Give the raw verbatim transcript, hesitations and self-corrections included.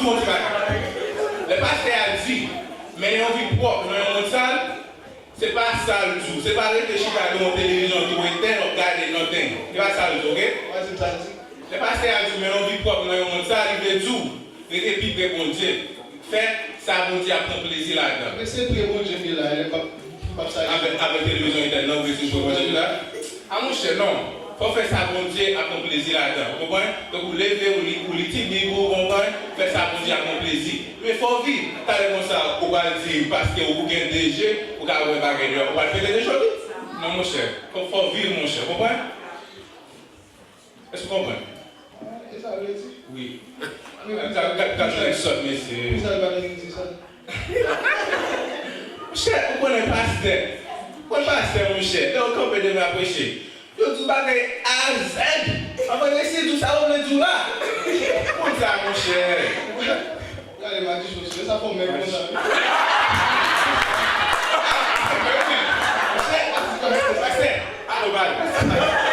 Yon ti bagay. Lè pastè a di, mennen yon vi pwòp nan yon mond sal, se pa sa l di w. Se pa rete chita devan yon televizyon tou etèn, w ap gade nothing. Se pa sa l di w, oke? Lè pastè a di w, mennen yon vi pwòp nan yon mond sal, li vle di w, rete pi pre Bondye. Fè sa Bondye ap pran plezi ladan. Men se pre Bondye m ye la, lè m p ap, m p ap sa. Avèk, avèk televizyon etèn nan, ou vle di pre Bondye m la? A monchè, non. Fò w fè sa Bondye ap pran plezi ladan. Ou konprann? Donk, ou leve, ou li, ou li ti Bib ou, ou konprann? Fè sa Bondye ap pran plezi. Men fò w viv. Talè konsa, ou pral di, paske ou gen de je, ou ka wè bagay deyò. Ou pral pete de je tou? Non, monchè. Fò, fò w viv, monchè. Ou konprann? Èske w konprann? E sa vle di? Wi. Gad, gad, gad, gad, sòt, mesye. Ki sa l pa vle di sa? Monchè, ou konnen pastè. Ou konn pastè, monchè. Lè yo kanpe devan y ap preche, yo di w bagay A a Z. Apre, mesye di w sa yo vle di w la. Konn sa, monchè. Gade madichon, se sa fò mèg konsa. Monchè, pastè, pastè, pastè. Alo, bal.